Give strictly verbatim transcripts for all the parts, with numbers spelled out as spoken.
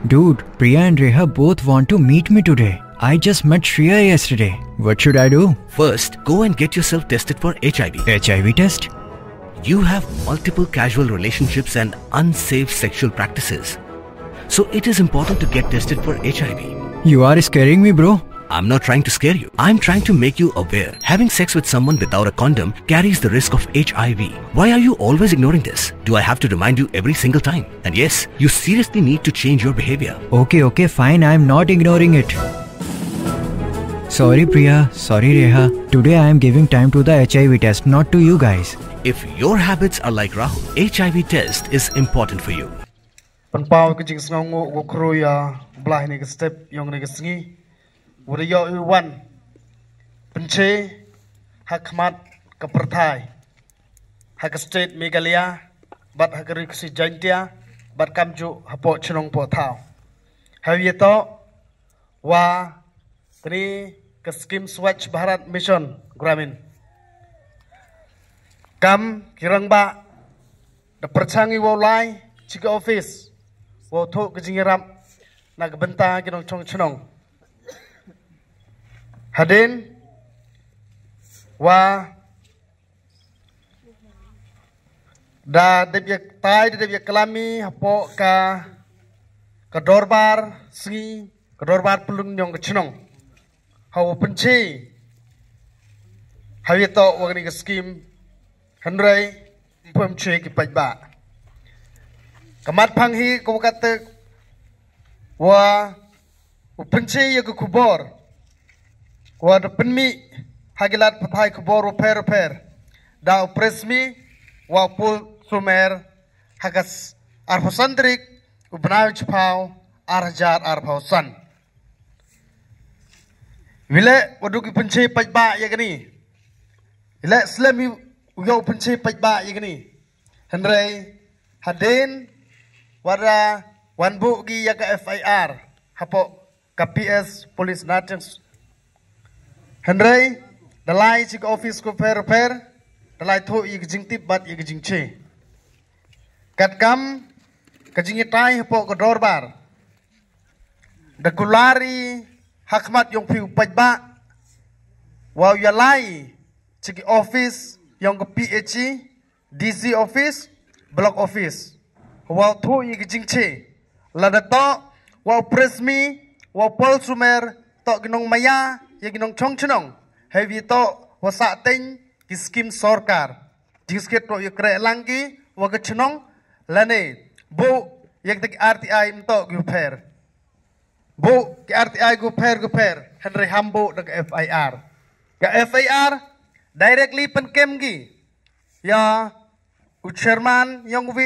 Dude, Priya and Reha both want to meet me today. I just met Shreya yesterday. What should I do? First, go and get yourself tested for H I V. H I V test? You have multiple casual relationships and unsafe sexual practices. So it is important to get tested for H I V. You are scaring me, bro. I'm not trying to scare you. I'm trying to make you aware. Having sex with someone without a condom carries the risk of H I V. Why are you always ignoring this? Do I have to remind you every single time? And yes, you seriously need to change your behavior. Okay, okay, fine. I'm not ignoring it. Sorry, Priya. Sorry, Reha. Today I am giving time to the H I V test, not to you guys. If your habits are like Rahul, H I V test is important for you. Pynpaw ka jingsngewnguh wa khru ya u Blai ha kani ka step yong kani ka sngi. Wa da yoh i wan pynche ha khmat ka pyrthai, ha ka state Meghalaya, bad ha ka Ri Khasi Jaintia, bad kamjooh hapoh chnong poh thaw. Hei yatoh wa kani ka scheme Swachh Bharat Mission Gramin. Kam ki rangbah da pyrchang i wow lai chi ka office wow thoh ka jingyarap na ka bynta ki nongchong chnong. Hadien wa da dep ya tai, da dep ya klam i hapoh ka, ka dorbar sngi, ka dorbar pynlong yong ka chnong. Hawa pynche, hawa yatoh wa kani ka scheme, hynrei ym pynche ki paidbah. Ka mat phang hi ka wa katte wa u pynche ya ka khubor wa da pynmih ha ki lad pathai khubor wa pher wa pher da u press mi wa u Paul Sumer ha ka s-, arphaw san tarik u bnai u chiphaw ar hajar arphaw san. Wile wa du ki pynche paidbah ya kani. Wile slem i u yoh u pynche paidbah ya kani. Hynrei hadien wa da wan buh ki ya ka F I R hapoh ka P S Police Natiang. Hynrei da lai chi ka office ko pher pher, da lai thoh ya ka jingtip bad ya ka jingche. Katkam ka jingyatai hapoh ka dorbar, da kular i ha khmat yong phi u paidbah wa u ya lai chi ki office yong ka P H E, D C office, block office. Wa u thoh ya ki jingche. Lada toh wa u press mi wa u Paul Sumer toh ki nongmaya ya ki nongchong chnong, hei wi toh wa sah teng ki scheme sorkar. Jingskhet toh ya kreh lang ki wa ka chnong, lane buh ya ki R T I, ym toh ki u pher. Buh ki R T I ki u pher ki u pher, hynrei ham buh da ka F I R. Ka F I R directly pynkem ki ya u chairman yong V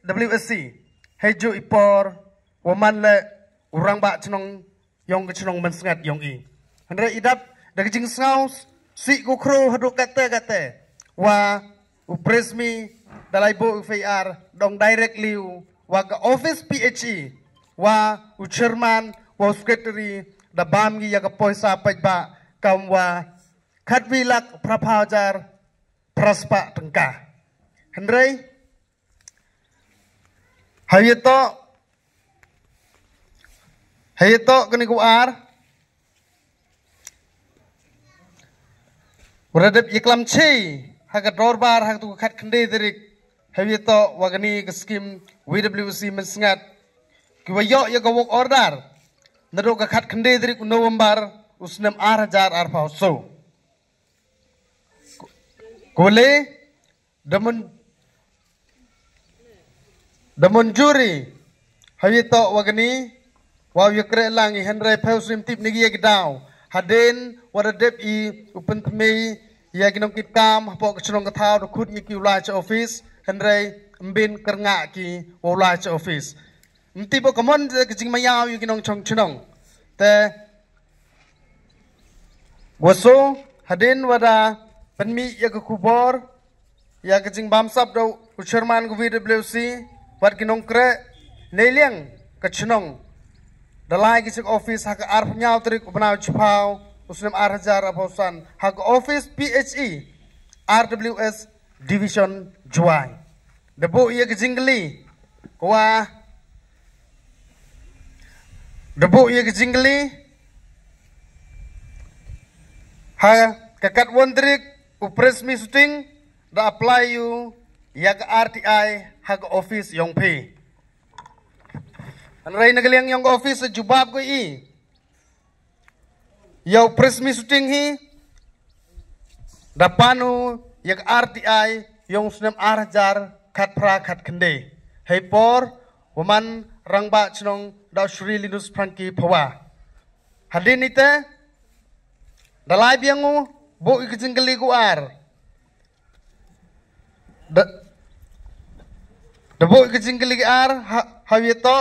W S C. Hei ju i por wa man le u rangbah chnong yong ka chnong Mynsngat yong i. Hynrei i dap da ka jingsngew sih ko khru haduh katte katte wa u press mi da lai buh F I R dong directly u wa ka office P H E, wa u chairman, wa u secretary, da bam ki ya ka poisa paidbah kam wa khatwi lak phraphaw hajar phraspah tyngka. Hynrei hei yatoh, hei yatoh kani ka ar wa da dep ya klam che ha ka dorbar ha ka tu ka khatkhyndai tarik, hei yatoh wa kani ka scheme V W S C Mynsngat, ki wa yoh ya ka work order naduh ka khatkhyndai tarik u November u snem ar hajar arphaw saw. Ko le da mon-, da monjuri hei yatoh wa kani wa u ya kreh lang i, hynrei phew snem tip ni ki ya ki daw. Hadien wa da dep i u pynthymmai ya ki nongkitkam hapoh ka chnong ka thaw, da khut ya ki u lai cha office, hynrei ym bin kyrngah ki wa u lai cha office. Ym tip wa ka mon ka jingmayaw ya ki nongchong chnong. Te wa so hadien wa da pynmih ya ka khubor ya ka jingbamsap da u chairman ka V W S C wat ki nongkreh neiliang ka chnong, da lai ki cha ka office ha ka arphaw ynñiaw tarik u bnai u chiphaw u snem ar hajar arphaw san ha ka office P H E R W S Division Jowai. Da buh ya ka jingkylli ko wa Da buh ya ka jingkylli, ha ka kat won tarik u Press Meet Shooting, da apply u ya ka R T I ha ka office yong phi. Hynrei na ka liang yong ka office jubab ko i, ya u Press Meet Shooting hi, da pan u ya ka R T I yong u snem ar hajar khatphra khatkhyndai, hei por wa man rangbah chnong da u Shri Linus Phrangki Phawa. Hadien ite, da lai biang u, buh i ka jingkylli ku ar. Da, da buh i ka jingkylli ku ar, ha, ha wi to,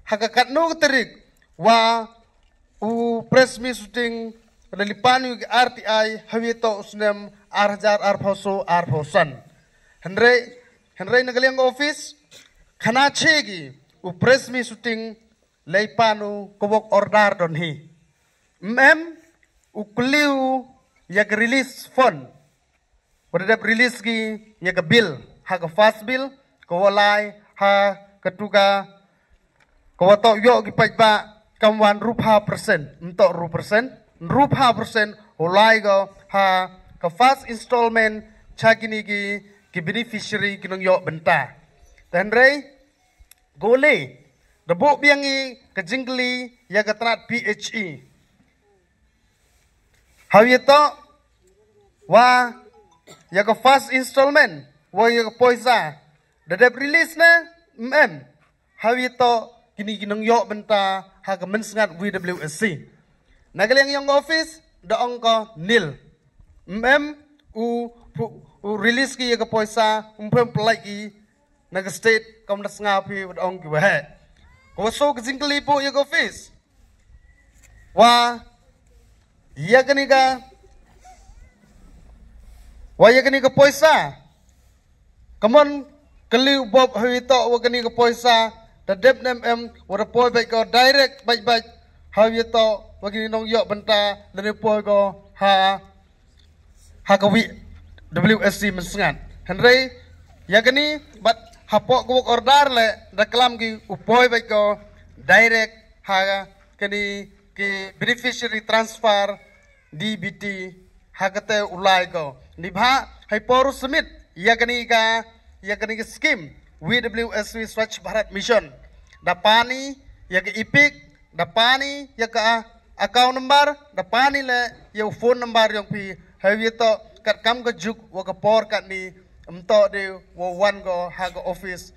ha ka katno ka tarik wa u Press Meet Shooting, da lai pan u ka R T I, ha wi to u snem ar hajar arphaw so arphaw san. Hynrei, hynrei na ka liang office, khana che ki, u Press Meet Shooting, lai pan u ka work order don hi. Em, u kylli u ya ka release fund. Wa da dep release ki ya ka bill, ha ka first bill, ka wa lai, ha ka tu ka, ka wa toh yoh ki paidbah, kam wan rupa percent, em toh ru percent, rupa percent, u lai ko, ha ka first installment, cha kini ki, ki beneficiary ki nongyoh bynta. Hynrei, Gole, da buh biang i ka jingkylli ya ka tnat P H E. Ha wi to, wa ya ka first installment, wa ya ka poisa, da dep release ne, em. Ha wi to, kini ki nongyoh bynta, ha ka mynsngat W W S C. Na ka liang yong ka office, da ong ko nil. Em, u, u, u release ki ya ka poisa, em phem pelai ki, na ka state, kam da sngaw phi wa da ong ki wa he. Ka wa so ka jingkylli buh ya ka office. Wa, ya kani ka, wa ya kani ka poisa. Kamon kylli u Bob ha wi to wa kani ka poisa. Da dep ne em, wa da poi bait ko direct bait bait. Ha wi to, wa kini nongyoh bynta, da ne poi ko ha ha ka wi W S C mynsngat. Hynrei, ya kani, bad hapoh ka work order le, da klam ki u poi bait ko direct ha kani ki beneficiary transfer D B T ha kate u lai ko. Neibhah, hei por u submit, ya kani ka, ya kani ka scheme, W W S C Swachh Bharat Mission. Da pan i, ya ka EPIC, da pan i ya ka account number, da pan i le ya u phone number yong phi, ha wi to kat kam ka juk wa ka por katni, em to de wa wan ko ha ka office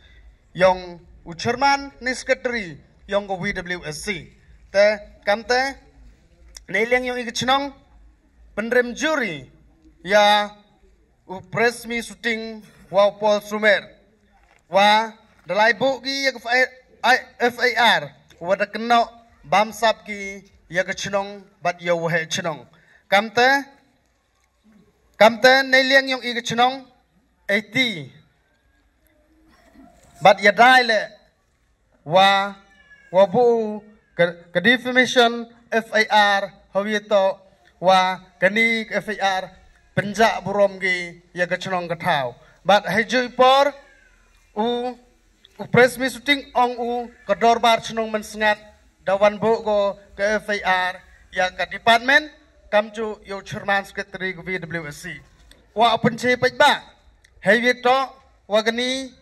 yong u chairman ne secretary yong ka W W S C. Te, kam te, nei liang yong i ka chnong, pynrem juri ya u Press Meet Shooting wa u Paul Sumer. Wa da lai buh ki ya ka F I R, wa da kynnoh bamsap ki ya ka chnong bad ya u waheh chnong. Kam te, kam te nei liang yong i ka chnong, eighty. Bad ya dai le, wa, wa buh ka, ka defamation F I R, ha wi to, wa kani ka F I R, pynjah burom ki ya ka chnong ka thaw. Bad hei ju i por, u, u Press Meet Shooting ong u ka dorbar chnong mynsngat, da wan buh ko ka F I R ya ka department, kam ju ya u chairman secretary ka W W S C. Wa u pynche paidbah, ha wi to, wa kani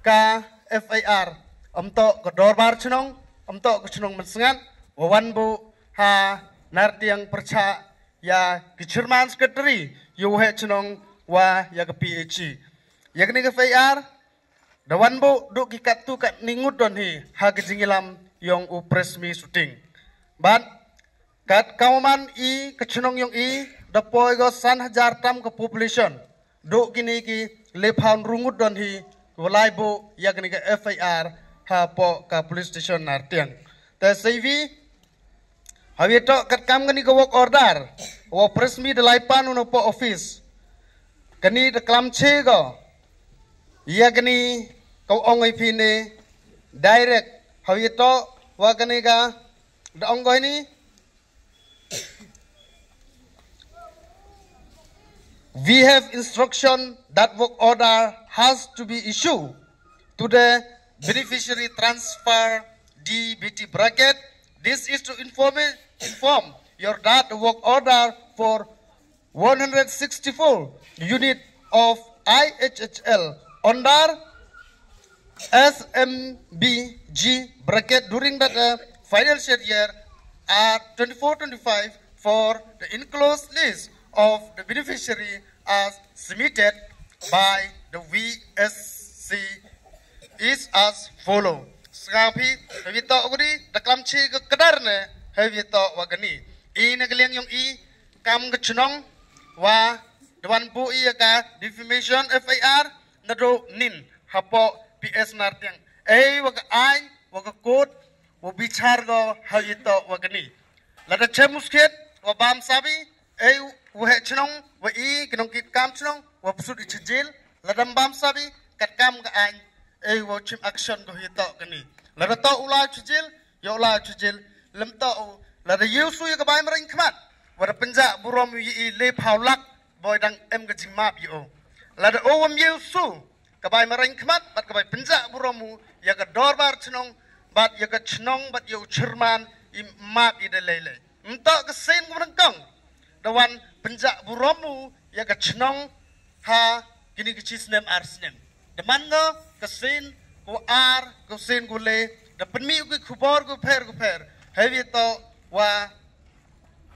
ka F I R, em to ka dorbar chnong, em to ka chnong mynsngat, wa wan buh ha Nartiang pyrchah ya ki chairman secretary, ya u waheh chnong wa ya ka P H E. Ya kani ka F I R, da wan buh du ki katto katni ngut don hi ha ka jingialam yong u Press Meet Shooting. Bad kat ka wa man i ka chnong yong i, da poi ko san hajar tam ka population. Du kini ki lephaw ynru ngut don hi, wa lai buh ya kani ka F I R hapoh ka police station Nartiang. Te seiwi, ha wi to kat kam kani ka work order, wa Press Meet da lai pan u na poh office. Kani da klam che ko ya kani ka ong i phi ne direct. Ha wi to, wa kani ka da ong ko ini, we have instruction that work order has to be issued to the beneficiary transfer D B T bracket This is to inform, inform your that work order for one hundred sixty-four unit of I H H L under S M B G bracket during the, uh, financial year, uh, twenty-four twenty-five for the enclosed list of the beneficiary as submitted by the V S C is as follow. Sngap hi, hei to kudi, da klam chi ka kadar ne, hei to wa kani. I na ka liang yong i, kam ka chnong, wa, da wan bu i ya ka defamation F I R, na do nin, hapo P S Nartiang. Ei wa ka ain, wa ka court, wa bichar ko, hei to wa kani. Lada chem muskhet, wa bam sabi, ei wa he chnong, wa i, ki nongkit kam chnong, wa psut i chijil, lada bam sabi, kat kam ka ain, ei wa chim action ko hi to kani. Lada to u la chijil, yo la chijil, lem to u, lada yu su ya ka bai marang khmat, wa da penja burom yu i le phaw lak, boi dang em ka jingmap yu. Lada o wam yu su, ka bai marang khmat, bad ka bai penja burom u, ya ka dorbar chnong, bad ya ka chnong, bad ya u chairman, i map i da lei lei. Mto ka sin ku nangkong, da wan penja burom u, ya ka chnong, ha, kini ki chi snem ar snem. Da man ngo, ka sin, ku ar, ku sin ku le, da penmi u ki khubor ku pher ku pher. Hei to, wa,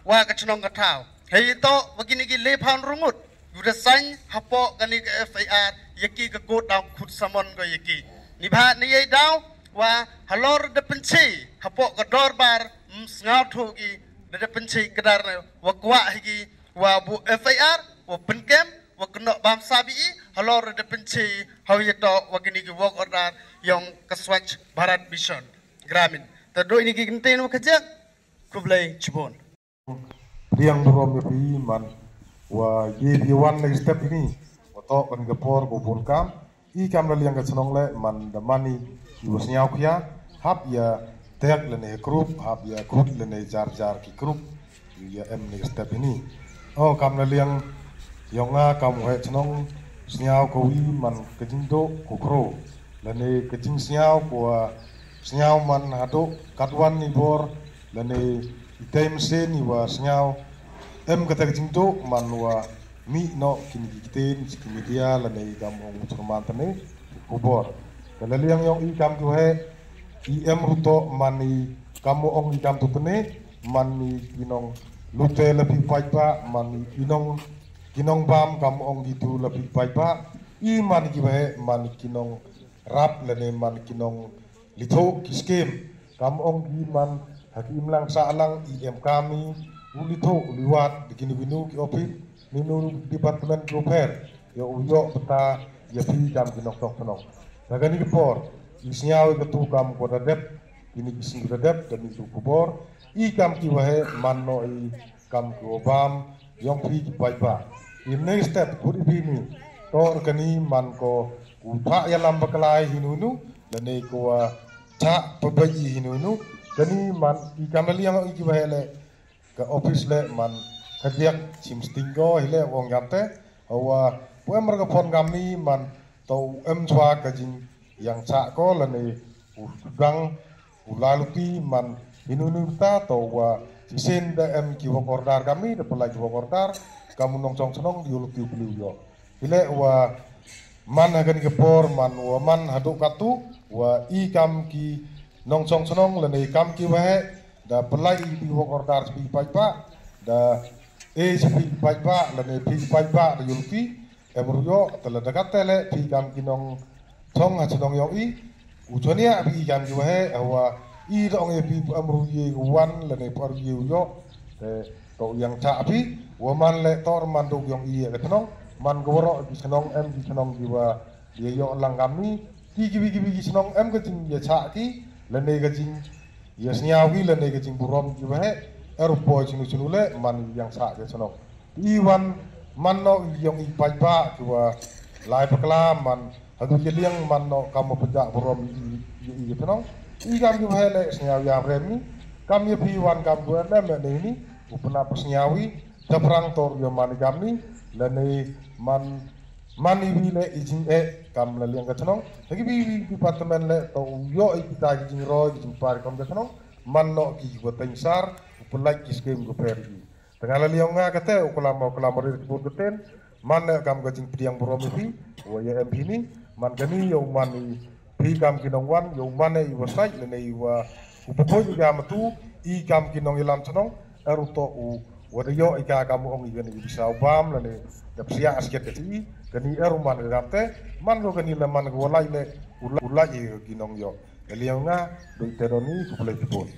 wa ka chnong ka thaw. Hei to, wa kini ki le phaw rungut. Yu da sain, hapo kani ka F I R, ya ki ka court dang khut samon ko ya ki. Ni bha ni yei daw, wa halor da penchi, hapo ka dorbar, m sngaw tho ki, da da penchi kadar ne, wa kwah hi ki, wa bu F I R, wa penkem, wa kno bam sabi i, halor da penchi, hau ya to, wa kini ki work order, yong ka Swachh Bharat Mission Gramin. Ta do ini ki kenten wa kajak, khublei chibon. Priang burom ya phi man, wa ye phi wan next step ini, wa to kan ka por ko bun kam, i kam la liang ka chnong le, man da mani, i wa sniaw khia, hap ya tek lane group, hap ya group lane jar jar ki group, ya em next step ini. O kam la liang, yong nga kam he chnong, sniaw ko wi man ka jingdo ko kro, lane ka jingsniaw ko, sniaw man hado katwan ni bor, lane i time se ni wa sniaw, em kata ka jingdo man wa mi no kini ki kiten, ki media, lane i kam ong muchurman tane, khubor. Ka la liang yong i kam ki wa he, i em ruto man i kam ong i kam tu tane, man i ki nong lute la phi paidbah, man i nong, ki nong bam kam ong ki tu la phi paidbah, i man ki wa he, man ki nong rap lane man ki nong litho ki scheme. Kam ong ki man ha ki imlang sahlang i em kami, u litho, u liwat, di kini winu ki office, ninu department ki opher, ya u yo bata, ya phi kam ki nong tok nong. Lagani ki por, i sniaw i ka tu kam ko da dep, kini ki sniaw da dep, kani tu khubor, i kam ki wa he, man no i kam ki wa bam, yong phi ki paidbah. I next step, kut i phi ni, tor kani man ko, u tha ya lam baklai hinu nu, lane ko wa tha pabai hinu nu, kani man i kam la liang i ki wa he le, ka office le man, ka diak chim sting ko, hi le wong yam te, wa, pu em ra ka phone kam ni man, to em chwa ka jing, yang cha ko lane, u dang, u la luti man, hinu nu ta to wa, sisen da em ki work order kami, da pelai ki work order, kam u nongchong chnong, di u luti u pli u yo. Ile wa, man hagan ki por, man wa, man hadu katu, wa i kam ki nongchong chnong, lane i kam ki wa he, da pelai i di work order spi paidbah, da e spi paidbah, lane phi paidbah, da u luti, em ru yo, tala da kate le, phi kam ki nong chong ha chnong yong i, u chonia phi i kam ki wa he, wa i da ong e phi pu em ru ye wan, lane pu em ru ye u yo, te to yang cha phi, wa man le tor man duk yong i ka chnong, man ka waro ki chnong, em ki chnong ki wa ye yo lang kam ni, ki ki wi ki wi ki chnong, em ka jing ye cha ki, lane ka jing ye sniaw ki, lane ka jing burom ki wa he, er u poi chinu chinu le, man yang cha ka chnong. I wan man no i yong i paidbah ki wa lai pakla man, hadu ye liang man no kam wa pajak burom i, i, i, i tnong. I kam ki wa he le sniaw ya rem ni, kam ye phi wan kam ki wa lem ne ni, u pna pa sniaw i, chaprang tor yo man i kam ni, lane man, man i wi le i jing e, kam la liang ka chnong. Hagi wi wi department le, to u yo i kita ki jing roi, ki jing par kam ka chnong. Man noh ki wa teng sar u pynlait ki skim ka pher i. Tang la liang nga kate u klam, u klam ri ki bun ka ten. Man ne kam ka jingpdiang burom i phi wa ya em phi ni. Man kani yow man i phi kam ki nongwan, yow man ne i wa sait ne i wa u pupoi i kam tu i kam ki nongyalam chnong. Eru to u wa da yoh i ka kam ong i kani i bisa u bam ne da psiah asket ka ti. Kani eru man ka kam te. Man ko kani la man ko wa lai ne u lai i ki nongyoh. Ka liang nga doi te doni ku play ki bun.